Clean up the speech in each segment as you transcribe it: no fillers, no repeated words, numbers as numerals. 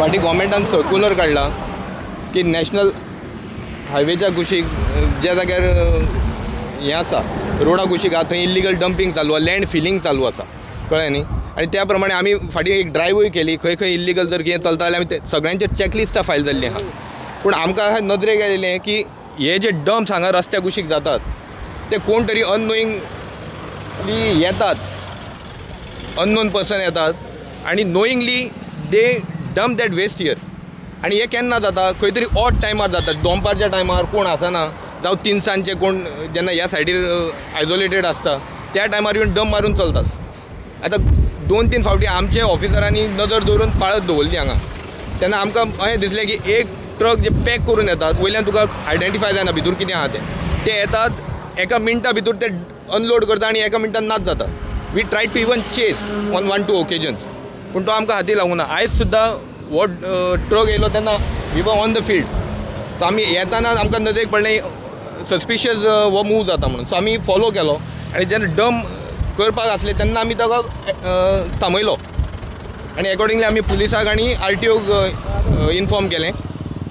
फाटीं गोवोरमेंटान सर्कुलर काडला की नॅशनल हायवेच्या कुशीक ज्या जाग्यार हें आसा रोडा कुशीक आसा थंय इल्लिगल डंपींग चालू आसा, लँड फिलींग चालू आसा, कळ्ळें न्ही. आनी त्या प्रमाणे आमी फाटीं एक ड्रायव्हूय केली, खंय खंय इल्लिगल जर कितें चलता जाल्यार आमी सगळ्यांचे चॅकलिस्टां फायल जाल्लीं आसा. पूण आमकां नदरेक आयलें की हे जे डम्प्स हांगा रस्त्या कुशीक जातात ते कोण तरी अननोईंगली येतात, अननोन पर्सन येतात आनी knowingly they dump that waste here. आनी हें केन्ना जाता, खंय तरी ऑड टायमार जाता, दोनपारच्या टायमार कोण आसना जावं तिनसांजचे कोण जेन्ना ह्या सायडीर आयजोलेटेड आसता त्या टायमार येवन डंप मारून चलतात. आतां 2-3 फावटी आमचे ऑफिसरांनी नजर दवरून पाळत दवरली हांगा, तेन्ना आमकां अशें दिसलें की एक ट्रक जे पॅक करून येतात वयल्यान तुका आयडेंटिफाय जायना भितूर कितें आसा तें, ते येतात एका मिनटा भितूर ते अनलोड करता आनी एका मिनटान नाच जाता. We try to even chase on 1-2 occasions, पूण तो आमकां हाती लागूना. आयज सुद्दां हो ट्रक येयलो तेन्ना we were on the field, so आमी येताना आमकां नदरेक पडलें सस्पिशियस हो मूव जाता म्हणून, सो आमी फॉलो केलो आनी जेन्ना डंप करपाक आसले तेन्ना आमी ताका थांबयलो आनी एकॉर्डिंगली आमी पुलिसाक आनी आर टी ओक इन्फॉर्म केलें.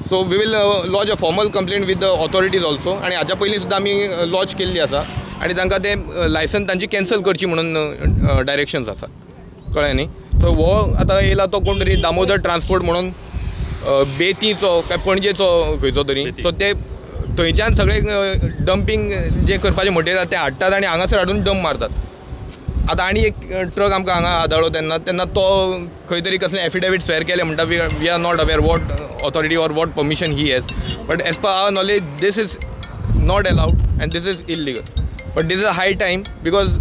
So we will lodge a formal complaint with the authorities also. आनी हाच्या पयलीं सुद्दां आमी लॉज केल्ली आसा आनी तांकां तें लायसन तांची कॅन्सल करची म्हणून डायरेक्शन्स आसात, कळ्ळें न्ही. सो हो आतां येयला तो कोण तरी दामोदर ट्रान्सपोर्ट म्हणून बेतीचो काय पणजेचो खंयचो तरी, सो ते थंयच्यान सगळे डंपींग जे करपाचें मटेरियल तें हाडटात आनी हांगासर हाडून डंप मारतात. आतां आनी एक ट्रक आमकां हांगा आदळ्ळो तेन्ना तेन्ना तो खंय तरी कसलें एफिडेवीट स्वेर केलें म्हणटा, we are not aware what authority or what permission he has, but as per our knowledge this is not allowed and this is illegal. But this is a high time because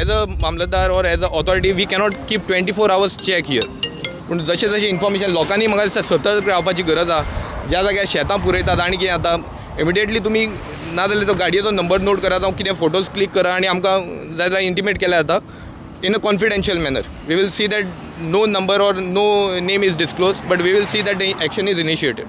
as a mamlatdar or as a authority we cannot keep 24 hours check here. पूण जशें जशें information लोकांनी म्हाका दिसता सतर्क रावपाची गरज आसा. ज्या जाग्यार शेतां पुरयतात आनी कितें जाता इमिडिएटली तुमी ना जाल्यार तो गाडयेचो नंबर नोट करा जावं कितें फोटोज क्लिक करा आनी आमकां जाय जाल्यार इंटिमेट केल्यार जाता in a confidential manner. We will see that no number or no name is disclose, but we will see that the action is initiated.